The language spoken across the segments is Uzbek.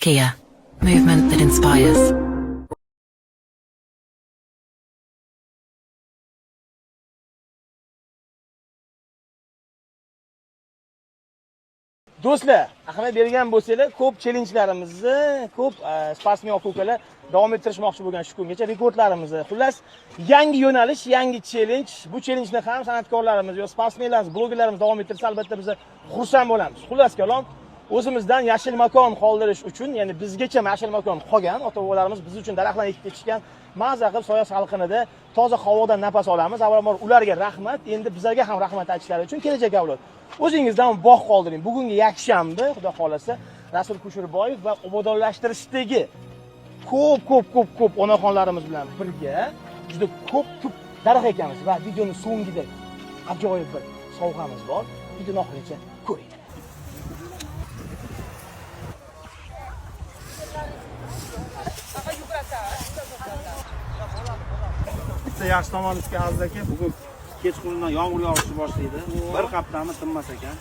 Kia, movement that inspires. Do'stlar, ahamiyat bergan bo'lsanglar, ko'p challengelarimizni, ko'p sportsmen aka ukalar davom ettirishmoqchi bo'lgan shu kungacha rekordlarimizni. Xullas, yangi yo'nalish, yangi challenge. Bu challenjni ham san'atkorlarimiz yo sportsmenlarimiz, blogerlarimiz davom ettirsa, albatta biz xursand bo'lamiz. Xullas kalom, o'zimizdan yashil makon qoldirish uchun, ya'ni bizgacha yashil makon qolgan, ota-bobolarimiz biz uchun daraxtlar ekib ketishgan, maza qilib soya salqinida toza havodan nafas olamiz. Avvalambor ularga rahmat, endi bizlarga ham rahmat aytishlari uchun kelajak avlod. O'zingizdan bog' qoldiring. Bugungi yakshanba, Xudo xolasa, Rasul Kusherboyev va obodonlashtirishdagi ko'p ko'p ko'p ko'p onaxonlarimiz bilan birga juda ko'p tup daraxt ekamiz va videoni so'ngida ajoyib bir sovg'amiz bor. Videoni oxirigacha ko'ring. Bitta yaxshi tomoni shuki, Aziz aka, bugun kechqurundan yomg'ir yog'ishni boshlaydi. Bir haftami tinmas ekan.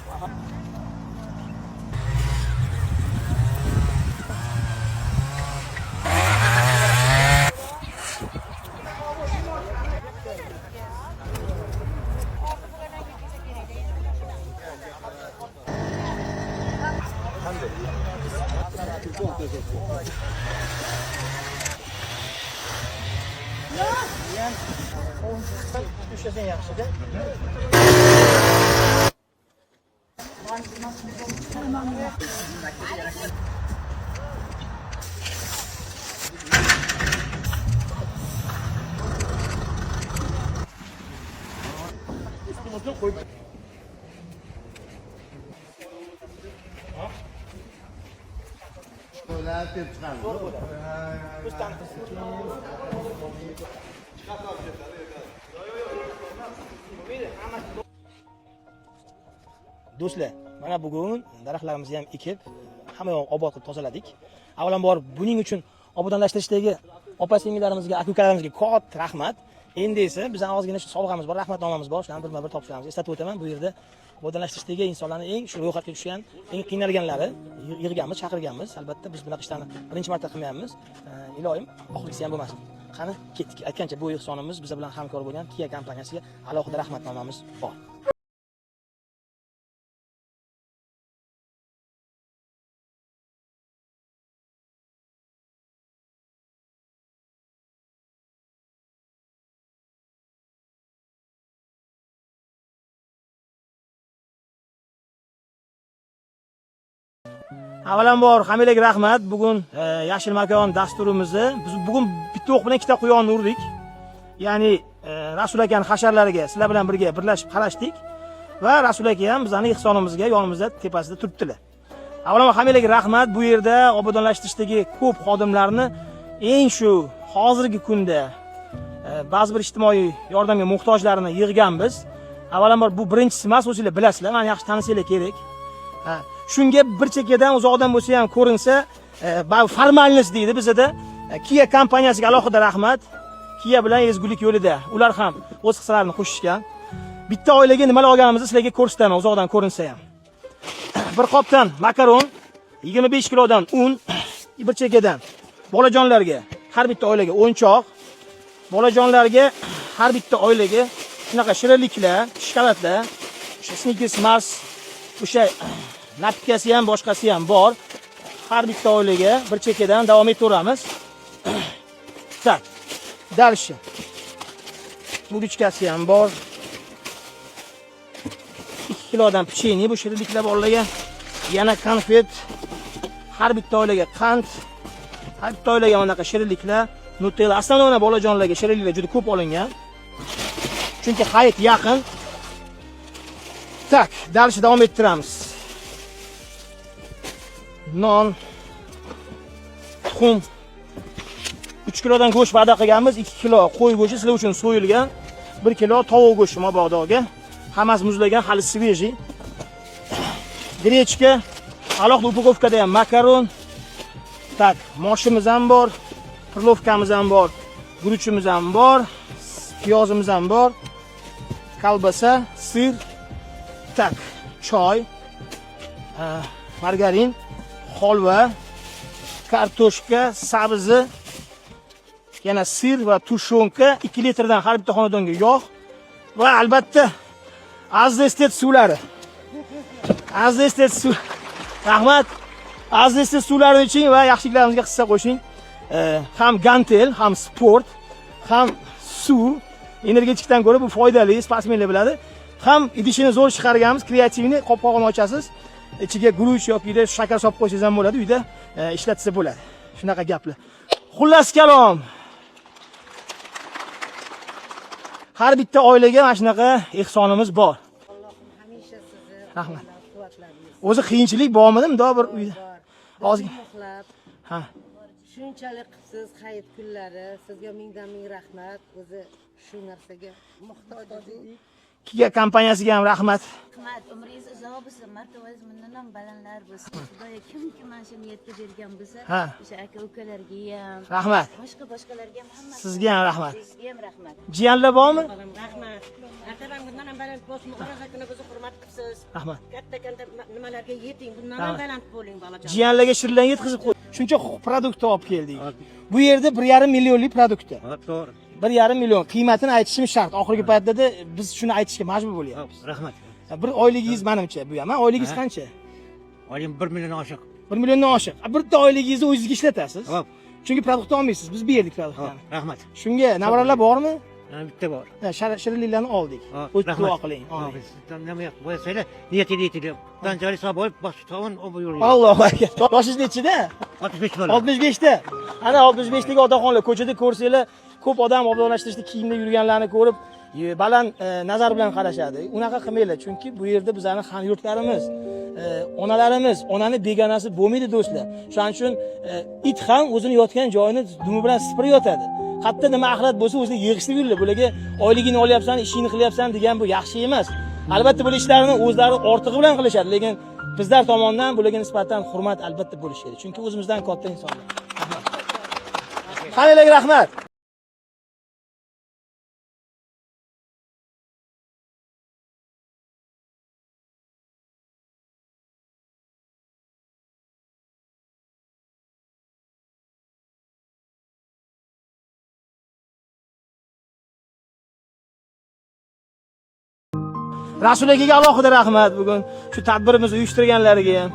Ushlasang yaxshida. Ustimizni qo'yib. O'z tanitsin. Do'stlar, mana bugun daraxtlarimizni ham ekib, hamma yoqni obod qilib tozaladik. Avvalambor buning uchun obodonlashtirishdagi opa singillarimizga, aka ukalarimizga katta rahmat. Endi esa bizning ozgina shu sovg'amiz bor, rahmatnomamiz bor, shularni birma-bir topshiramiz. Eslatib o'taman, bu yerda obodonlashtirishdagi insonlarni eng shu ro'yxatga tushgan, eng qiynalganlari yig'ganmiz, chaqirganmiz. Albatta biz bunaqa ishlarni birinchi marta qilmayapmiz. Iloyim oxirgisi ham bo'lmasin. Qani ketdik. Aytgancha bu ehsonimiz biz bilan hamkor bo'lgan Kia kompaniyasiga alohida rahmatnomamiz bor. Avvalambor hammalarga rahmat. Bugun Yashil makon dasturimizni biz bugun bitta o'q bilan ikkita quyonni urdik. Ya'ni Rasul akani hasharlariga sizlar bilan birga birlashib qarashdik va Rasul aka ham bizning ehsonimizga yonimizda tepasida turibdilar. Avvalambor hammalarga rahmat. Bu yerda obodonlashtirishdagi ko'p xodimlarni eng shu hozirgi kunda ba'zi bir ijtimoiy yordamga muhtojlarni yig'ganmiz. Avvalambor bu birinchisi emas, o'zinglar bilasizlar, meni yaxshi tanisanglar kerak. Ha, shunga bir chekkadan uzoqdan bo'lsa ham ko'rinsa, formalnost deydi bizada. Kia kompaniyasiga alohida rahmat. Kia bilan ezgulik yo'lida ular ham o'z hissalarini qo'shishgan. Bitta oilaga nimalar olganimizni sizlarga ko'rsataman, uzoqdan ko'rinsa ham. Bir qopdan makaron, 25 kilodan un, bir chekkadan bolajonlarga har bitta oilaga o'yinchoq, bolajonlarga har bitta oilaga shunaqa shirinliklar, shokoladlar, o'sha Snickers, Mars, o'sha napitkasi ham boshqasi ham bor. Har bitta oilaga bir chekkadan davom etaveramiz. Так, дальше. Bulichkasi ham bor. 2 kilodan pechenye bu shirinliklar bolalarga. Yana konfet. Har bitta oilaga qand. Har bitta oilaga bunaqa shirinliklar, Nutella. Aslida bolajonlarga shirinliklar juda ko'p olingan. Chunki hayit yaqin. Так, дальше davom ettiramiz. Non, tuxum, 3 kilodan go'sht va'da qilganmiz, 2 kilo qo'y go'shti sizlar uchun so'yilgan, 1 kilo tovuq go'shti mabodoga. Hammasi muzlagan, hali свежий. Grechka, alohida упаковка da ham makaron. Так, moshimiz ham bor, pyrlovkamiz ham bor, guruchimiz ham bor, piyozimiz ham bor, kolbasa, сыр, так, choy, margarin, holva. Kartoshka, sabzi, yana сыр va тушёнка, 2 litrdan har bitta xonadonga yog' va albatta Aziz Estet suvlari. Aziz Estet suv. Rahmat. Aziz Estet suvlarini iching va yaxshiliklarimizga hissa qo'shing. Ham gantel, ham sport, ham suv, energetikdan ko'ra bu foydali, sportsmenlar biladi. Ham idishini zo'r chiqarganmiz, креативный, qopqog'ini ochasiz. Ichiga guruch yoki shakar solib qo'ysangiz ham bo'ladi, uyda ishlatsa bo'ladi. Shunaqa gaplar. Xullas kalom. Har bitta oilaga mana shunaqa ehsonimiz bor. Hamisha sizni Rahmat. qo'llab-quvvatlaymiz. O'zi qiyinchilik bormidi bundoq bir uyda? Bor. Ozgina. Bizni muxlab, Ha. shunchalik qilibsiz hayit kunlari. Sizga mingdan ming rahmat. O'zi shu narsaga muhtoj edik. Kia kompaniyasiga ham rahmat. Rahmat, umringiz uzoq bo'lsin, martabangiz bundan ham balandlar bo'lsin. Xudoyo, kimki mana shu niyatga bergan bo'lsa, Ha. o'sha aka ukalarga ham, Rahmat. boshqa boshqalarga ham hammasiga. Sizga ham rahmat. Sizga ham rahmat. Jiyanlar bormi? Bolam, rahmat. Martabam bundan ham baland bo'lsin. Oraza kuni bizni hurmat qilibsiz. Rahmat. Katta katta nimalarga yeting, bundan ham Rahmat. baland bo'ling, bolajon. Jiyanlarga shirinlarni yetkazib qo'y. Shuncha продукт olib keldik. Bu yerda 1,5 millionlik продукт. To'g'ri. 1,5 million qiymatini aytishimiz shart. Oxirgi paytlarda biz shuni aytishga majbur bo'lyapmiz. Rahmat. Bir oyligingiz manimcha bu ham. Oyligingiz qancha? Oyim 1 million oshiq. 1 milliondan oshiq. Bitta oyligingizni o'zingizga ishlatasiz. Hop. Chunki продукт olmaysiz. Biz berdik продукт ni. Rahmat. Shunga nevaralar bormi? Mana bitta bor. Ha, shirinliklarni oldik. Hop, O'z duo qiling. Amin. Nima yo'q, bo'lsanglar, niyatini yetinglar. Danjali sog' bo'lib, bosh tovon olib yuring. Allohu akbar. Yoshingiz nechida? 65 bola. 65 ta. Ana 65 dagi otaxonlar ko'chada ko'rsanglar, ko'p odam obodonlashtirishda kiyimda yurganlarni ko'rib, baland nazar bilan qarashadi. Unaqa qilmanglar, chunki bu yerda bizlarning hamyurtlarimiz, onalarimiz, onani begonasi bo'lmaydi do'stlar. Shuning uchun it ham o'zini yotgan joyini dumi bilan sipirib yotadi. Hatto nima axlat bo'lsa o'zini yig'ishtirib yuradi. Bularga oyligini olyapsan, ishingni qilyapsan degan bu yaxshi emas. Albatta bu ishlarini o'zlari ortig'i bilan qilishadi, lekin bizlar tomonidan bularga nisbatan hurmat albatta bo'lishi kerak. Chunki o'zimizdan katta insonlar. Rahmat. Hammalarga rahmat. Rasul akaga alohida rahmat bugun shu tadbirimizni uyushtirganlariga ham.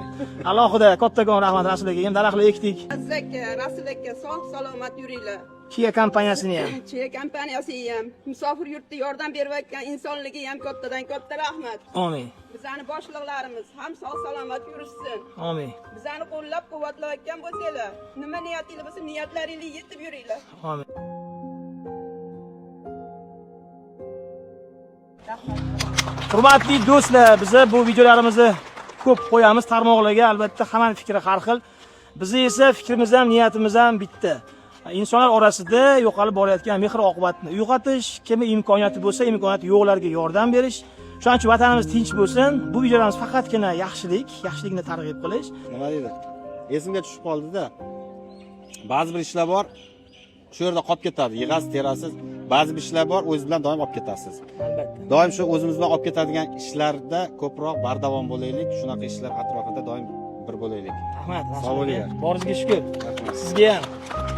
Alohida kattakon rahmat Rasul akaga ham, daraxtlar ekdik. Aziz aka, Rasul aka, sog' salomat yuringlar. Kia kompaniyasini ham. Chia kompaniyasi ham, musofir yurtda yordam berayotgan insonligi ham kattadan katta rahmat. Amin. Bizani boshliqlarimiz ham sog' salomat yurishsin. Amin. Bizani qo'llab-quvvatlayotgan bo'lsanglar, nima niyatinglar bo'lsa, niyatlaringlar yetib yuringlar. Amin. Hurmatli do'stlar, biza bu videolarimizni ko'p qo'yamiz tarmoqlarga. Albatta hammani fikri har xil. Bizi esa fikrimiz ham, niyatimiz ham bitta. Insonlar orasida yo'qolib borayotgan mehr oqibatni uyg'otish, kimi imkoniyati bo'lsa, imkoniyati yo'qlarga yordam berish. Shuning uchun vatanimiz tinch bo'lsin. Bu videolarimiz faqatgina yaxshilik, yaxshilikni targ'ib qilish. Nima deydi? Esimga tushib qoldi-da. Ba'zi bir ishlar bor, shu yerda qolib ketadi, yig'asiz, terasiz. Ba'zi bir ishlar bor, o'zingiz bilan doim olib ketasiz. Albatta. Doim shu o'zimiz bilan olib ketadigan ishlarda ko'proq bardavom bo'laylik, shunaqa ishlar atrofida doim bir bo'laylik. Rahmat. Sog' bo'linglar. Boringizga shukur. Rahmat. Sizga ham.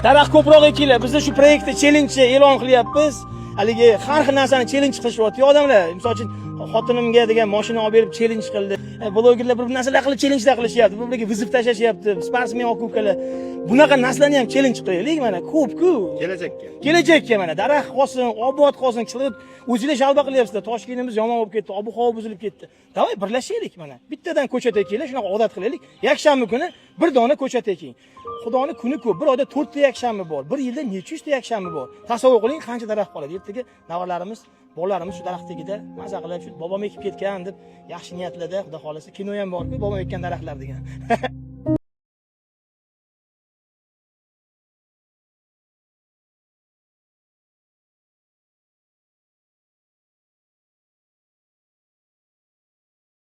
Daraxt ko'proq ekinglar. Biz shu proyektda challenge e'lon qilyapmiz. Haligi har xil narsani challenge qilishyapti odamlar. Misol uchun xotinimga degan mashina olib berib challenge qildi. Blogerlar bir narsalar qilib challengelar qilishyapti. Bir-biriga вызов tashlashyapti. Sportsmen aka ukalar. Bunaqa narsalarni ham challenge qilaylik mana ko'p-ku. Kelajakka. Kelajakka mana daraxt qolsin, obod qolsin, chiqib o'zinglar shalba qilyapsizlar. Toshkentimiz yomon bo'lib ketdi, ob-havo buzilib ketdi. Давай birlashaylik mana. Bittadan ko'chat ekinglar, shunaqa odat qilaylik. Yakshanba kuni bir dona ko'chat eking. Xudoni kuni ko'p. Bir oyda 4 ta yakshanba bor. Bir yilda necha yuzta yakshanba bor. Tasavvur qiling, qancha daraxt qoladi. Ertaga nevaralarimiz, bolalarimiz shu daraxt tagida maza qilib, shu bobom ekib ketgan deb yaxshi niyatlarda, xudo xolasa kino ham bor-ku, bobom ekkan daraxtlar degan.